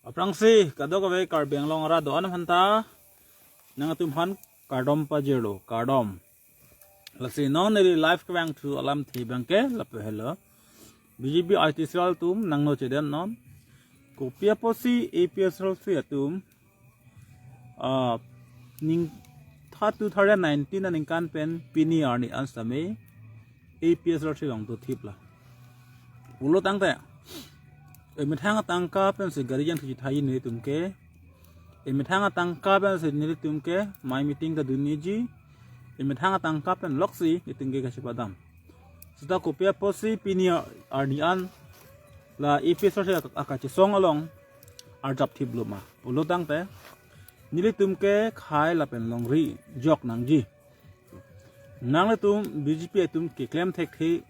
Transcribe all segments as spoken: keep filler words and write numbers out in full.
Aphrangsi kadokave Karbi Anglong arat do-an aphanta nangtum aphan kardom pajirlo, kardom. Lasi non neli live kevang thu alamthe abangke lapu helo. B J P I T cell atum nangno chedet non. Kopi apotsi A P H L C atum, ah, ning tha two thousand nineteen aningkan pen pini arni an sitame A P H L C along dothip la. Pulo tangte, emethang atangka pensi gari jang thuji thaji nelitum ke. Emethang atangka pensi nelitum ke amei meeting ta dun nangji. Emethang atangka pen loksi nelitum ke kachepadam. Seta kopi apotsi pini arni an la A P H L C ak-, akachesong along arjap thiplo ma pulo tangte, nelitum ke khei lapen longri jok nangji. Nanglitum B J P atum keklem thekthe,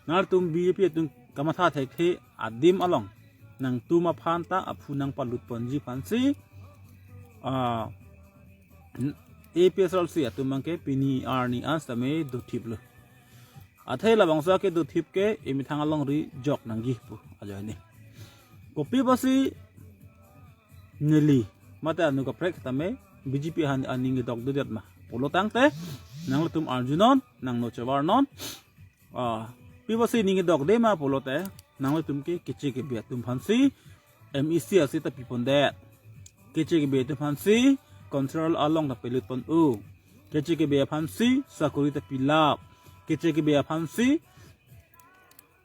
nanglitum B J P atum kamatha thekthe adim along nangtum aphan ta aphu nangpalut ponji aphansi, ah, A P H L C atum abangke pini arni an sitame dothiplo. Athe labangso akedothip ke emethang alongri jok nangji pu ajoine. Kopi apotsi neli mate anu kaprek tame B J P aphan aning kedokdedet ma pulo tangte, nanglitum arjunon, nangno chevarnon. Ah, pi apotsi ning kedokde ma pulote, nanglitum ke keche kebe atum aphansi, M E C asi ta pipondet. Keche kebe atum aphansi, council along ta pelut pon-o. Keche kebe aphansi sakori ta pilap. Keche kebe aphansi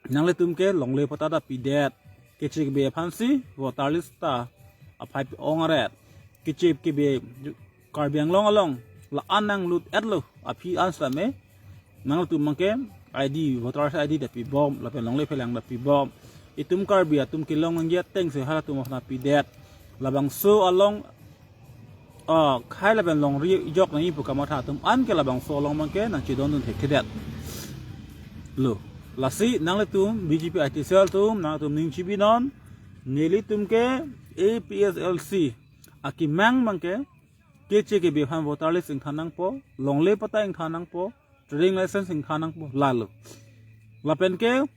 nanglitum ke longle patta ta pidet. Keche kebe aphansi voter list ta aphai pi-ong aret. Keche kebe Karbi Anglong along la-an nanglut-etlo aphi an sitame, nanglitum abangke I D, voter I D ta pibom, lapen longle phelang ta pibom. Itum Karbi atum kelong nangji atengsi halatum aphan pidet. Labangso along, ah, khei lapen longri jok nangji pu kamatha atum an ke labangso along abangke nangchedondun thekthedetlo. Lo, lasi nanglitum B J P I T cell atum, nangtum ning chibinon, nelitum ke A P H L C akemang abangke keche kebe aphan voter list ingthan nangpo, longle patta ingthan nangpo, trading license ingthan nangpo, lalo. Lapen ke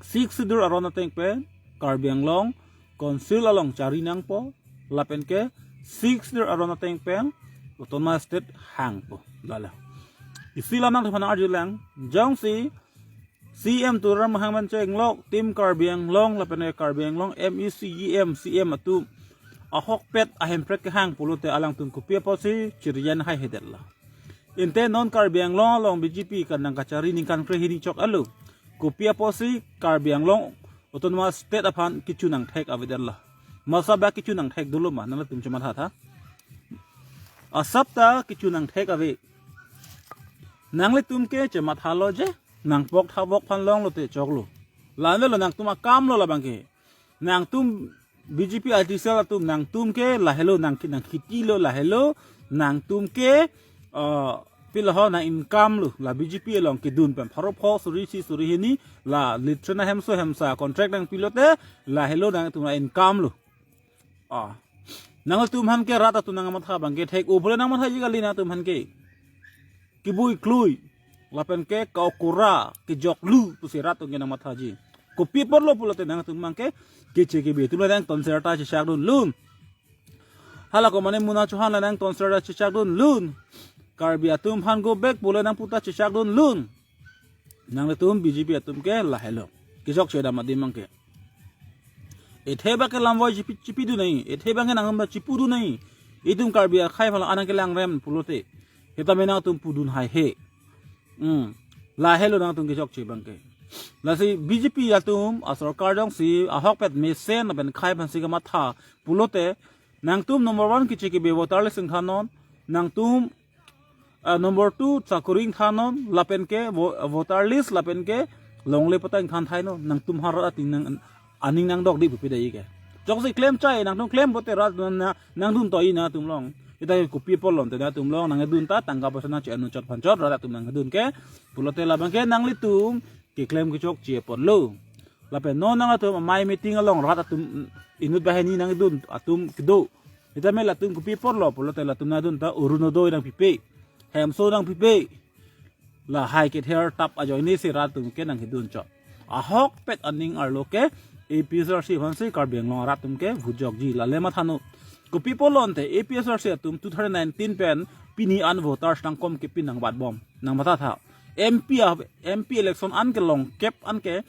Sixth Schedule aron ateng pen Karbi Anglong Council along chari nangpo, lapen ke Sixth Schedule aron ateng pen Autonomous State hangpo, lalo. Isi lam nangtum aphan arjulang, jongsi C M Tuliram Ronghang pen chenglok, Team Karbi Anglong lapen ke Karbi Anglong M E C, E M, C M atum ahokpet ahemprek kehang pulote alangtum kopi apotsi chirijan hai hedet la. Ante non Karbi Anglong along B J P kan nangkachari ningkan krehini chok alo. Kopi apotsi Karbi Anglong Autonomous State aphan kecho nangthek avedetlo. Masa ba kecho nangthek dolo ma, nanglitum chematha tha. Asap ta kecho nangthek ave. Nanglitum ke chemathalo je, nangpok thavok aphan longlote choklo. La-an avelo nangtum akamlo labangke. Nangtum B J P I T cell atum nangtum ke lahelo nang, nangkhitilo lahelo, nangtum ke, ah, pilo ho nang-income lo, la B J P along kedun pen pharo pho suri isi suri hini, la litre na hemso hemsa contract nangpilote, lahelo nangtum na-income lo. Ah. Nangtum aphan ke rat atum nangmatha abangke thek-o pule nangmathaji kali nangtum aphan ke. Kebui klui, lapen ke kaukura, kejoklu pusi rat atum ke nangmathaji. Kopi apotlo pulote nangtum abangke keche kebe atum la nang tonsera ta chechakdunlun. Hala ko mane Mona Chauhan la nang tonsera ta chechakdunlun. Karbi atum aphan go back pule nangpu ta chechakdunlun. Nanglitum B J P atum ke lahelo. Kechokche dam adim abangke. Ethe abangke lamvoi chipi, chipidun nai. Ethe abangke nangtum ta chipudun nai. Itum Karbi akhei aphan la-an nangkelangrem pulote, seta me nangtum pudun haihe. Hmm. Lahelo nangtum kechokche abangke. Lasi B J P atum asorkar jongsi ahokpet mesen lapen khei aphansi kamatha pulote, nangtum number one keche kebe voter list ingthannon, nangtum, ah, number two sakori ingthannon, lapen ke vo-, voter list, lapen ke longle patta ingthan thainon, nangtum aphan rat atum nang aning nangdokde pupe dei ke. Jongsi klem chai, nangtum klem pote rat nang, nangdun toi nangtum along. Seta kopi apotlo te nangtum along nangdun ta tangka poisa nangche-en chot aphan chot rat atum nangdun ke. Pulote labangke nanglitum keklem kechokche apotlo. Lapen non nangtum amei meeting along rat atum inut banghini nangdun atum kedo. Seta me latum kopi apotlo pulote latum nangdun ta Orunodoi nangpipe, hemso nangpipe. Lahai kether tap ajoinesi rat atum ke nangkedun chot. Ahokpet aning arlo ke APHLC aphansi Karbi Anglong arat atum ke vujokji, lale mathanon. Kopi pulote APHLC atum two thousand nineteen pen pini an voters nangkom kepi nangbatbom, nangbathatha. MP a, MP election an kelong kep an ke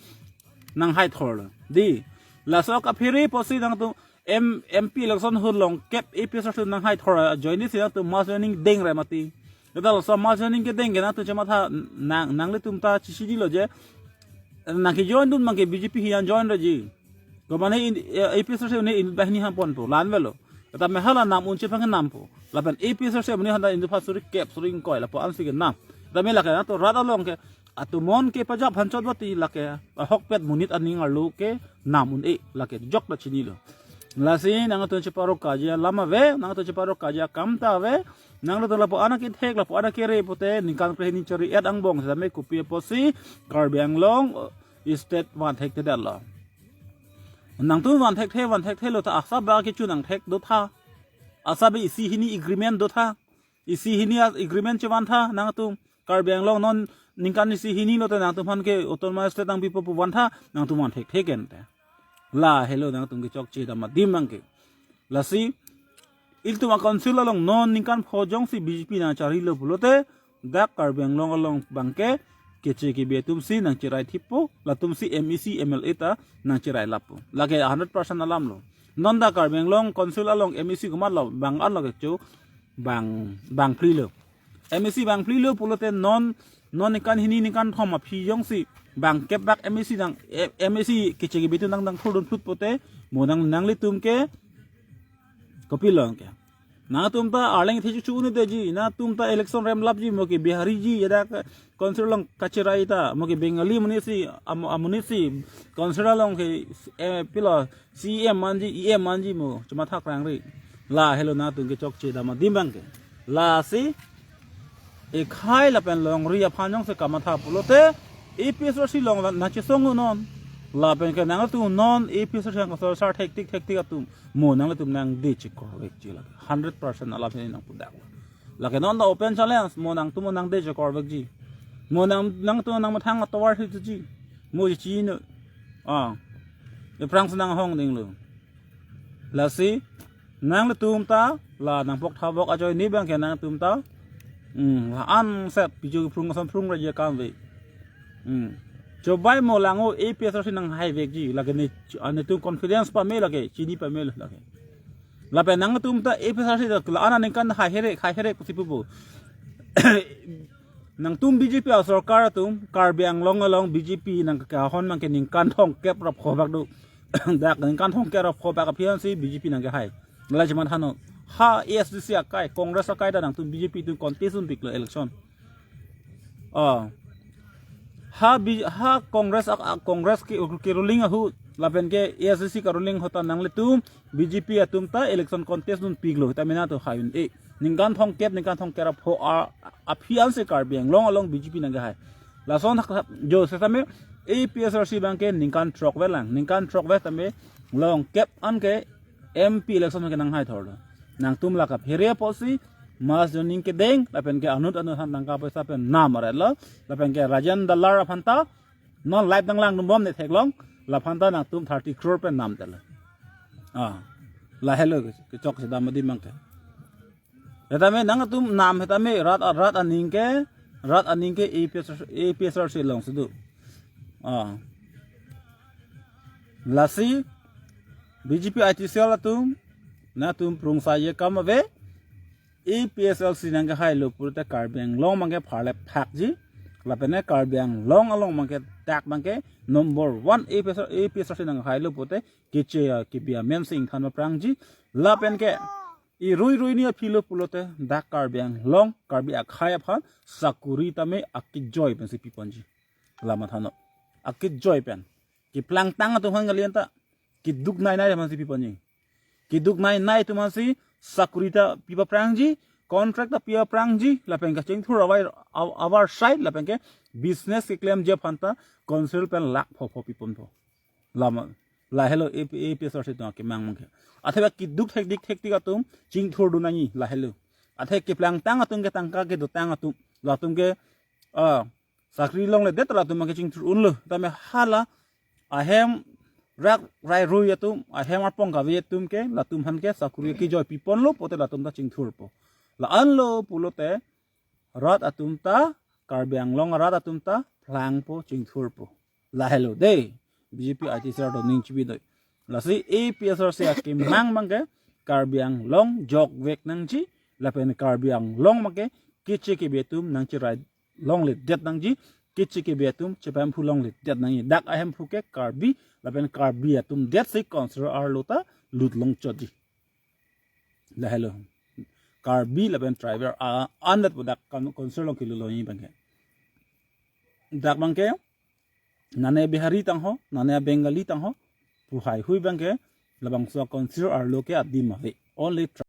nanghai thorlo. Dei, laso kaphere pusi nangtum M, MP election ahut longkep APHLC nanghai thor ajoine si nangtum mass joining deng re mati. Kedal so mass joining kedeng ke nangtum chematha nang, nanglitum ta chesijilo je nangkejoin dun abangke BJP hi an join reji. Komane in, eh, APHLC ne inut banghini hampon po, la-an avelo. Tame hala nam unche pang nam po. Lapen APHLC muni handa inut aphan suri kep suri ingkoi lapu ansi kenam. Tame lake nangtum rat along ke atumon kepajap hanchot bati lake ahokpet monit aning arlo ke nam un-e, lake jok ta chinilo. Lasi nangtum cheparo kaji alam ave, nangtum cheparo kaji akam ta ave. Nangtum lapu an akethek, lapu an akere pute ningkan krehini chari-et angbong sitame kopi pusi Karbi Anglong, eh, state vanthekthedetlo. Nangtum vanthekthe, vanthekthelo ta asap ba kechu nangthek dotha. Asap isi hini agreement dotha. Isi hini a-, agreement chevantha nangtum. Karbi Anglong non ningkan isi hini lote nangtum aphan ke autonomous state nangpipo pu vantha, nangtum vanthekthe kente. Lahelo nangtum kechokche dam adim abangke. Lasi ilitum a-council along non ningkan pho jongsi BJP nangcharilo pulote dak Karbi Anglong along abangke keche kebe atumsi nangcherai thippo, latumsi MAC MLA ta nangcherai lappo. Lake hundred percent alamlo. Non dak Karbi Anglong council along MAC komatlo, bang anlo kecho, bang, bangphlilo. MAC bangphlilo pulote non, non ningkan hini ningkan thom aphi jongsi bangkep bak MAC nang, eh, MAC keche kebe atum nang dang thurdun phut pute mo nang, nanglitum ke kopilo ke. Nangtum ta arleng thechu chu un'edeji, nangtum ta election remlapji, mo ke Bihari ji, ya dak council along kacherai ta, mo ke Bengali amonitsi, am-, amonitsi, council along ke, eh, pilo, CEM manji, EM manji mo, chemathak rangri. Lahelo nangtum kechokche dam adim abangke. Lasi, ekhai lapen longri aphan jongsi kamatha pulote, APHLC along nangchesong non. Lapen ke nangtum non, APHLC along sar sar thektik thektik atum. Mo nanglitum nangde chekorvekji lake. Hundred percent alam hini nangpudak. Lake non ta open challenge, mo nangtum mo nangde chekorvekji. Mo nang, nangtum nangmathang atovar hitji. Mo chino. Ah. Aphrangsi nanghong dinglo. Lasi, nanglitum ta, la nangpok thavok ajoine abangke nangtum ta. Hmm, la-an set, piju phrung asam phrung raja kamve. Hmm. Chobai mo lang-o APHLC nanghaivekji, lake ne, anitum confidence pame lake, chini pame lake. Lapen nangtum ta APHLC ta la-an aningkan haihere, haihere pusi pupo. Nangtum BJP asorkar atum, Karbi Anglong along BJP nangkahon abangke ningkan thomkep ra pho bak do. Dak ningkan thomkep ra pho bak aphi ansi BJP nangkehai. Nala chemathanon. Ha ASDC akai, Congress akai ta nangtum BJP atum contest dunpiklo election. Ah. Ha B-, ha Congress ak-, ak-, Congress ke, ke ruling ahut, lapen ke ASDC ke ruling ahut ta nanglitum BJP atum ta election contest dunpiklo, ta mena to hai un-e. Ningkan thomkep, ningkan thomkep ra pho a, aphi ansi Karbi Anglong along BJP nangkehai. Lason thak thak, jo sitame APHLC abangke ningkan throkvet lang, ningkan throkvet tame longkep anke MP election ke nanghai thorlo. Nangtum la kaphere pusi, mass joining kedeng, lapen ke anut anut aphan tangka poisa pen nam aretlo, lapen ke Rajen Dalar aphan ta, non live nanglangdunbom ne theklong, laphan ta nangtum thirty crore pen namdetlo. Ah, lahelo ke, kechokche dam adim abangke. Setame nangtum nam setame rat, rat aning ke, rat aning ke APS, APHLC alongsi do. Ah. Lasi, BJP IT cell atum, nangtum prungsa ye kam ave, APHLC nangkehailo pulote Karbi Anglong abangke pharle phakji, lapen ke Karbi Anglong along abangke dak abangke number one APS, APHLC nangkehailo pulote keche a kebi amen si ingthan paprangji, lapen ke irui rui ni aphilo pulote dak Karbi Anglong, Karbi akhei aphan sakuri tame akejoi pensi piponji. La mathanon. Akejoi pen. Keplangtang atum aphan kalian ta keduk nai nai aphansi piponji. Keduk nai nai atum aphansi sakuri ta pi paprangji, contract ta pi paprangji, lapen kachingthur awai aw-, awar side, lapen ke business keklemji aphan ta council pen lakh pho pho piponpo. Lama, lahelo A P, APHLC atum akemang abangke. Athe ba keduk thektik thektik atum chingthurdun nangji lahelo. Athe keplangtang atum ke tangka kedotang atum, latum ke, ah, sakri longledet latum abangke chingthur unlo. Tame hala ahem rak rai rui atum, ahem arpong kave atum ke, latum aphan ke sakuri kejoi piponlo pulote latum ta chingthurpo. La-anlo pulote rat atum ta, Karbi Anglong rat atum ta phlangpo, chingthurpo. Lahelo dei, B J P I T cell atum ning chibi doi. Lasi A P H L C akemang abangke Karbi Anglong jokvek nangji, lapen Karbi Anglong abangke keche kebe atum nangcherai longledet nangji, keche kebe atum chepemphu longledet nangji. Dak ahemphu ke Karbi, lapen Karbi atum detsi council arlo ta lut longchotji. Lahelo. Karbi lapen tribal a-, andet pu dak kan-, council along kelutlo abangke. Dak abangke, nane Bihari tangho, nane Bengali tangho, pu haihui abangke, labangso council arlo ke adim ave. Only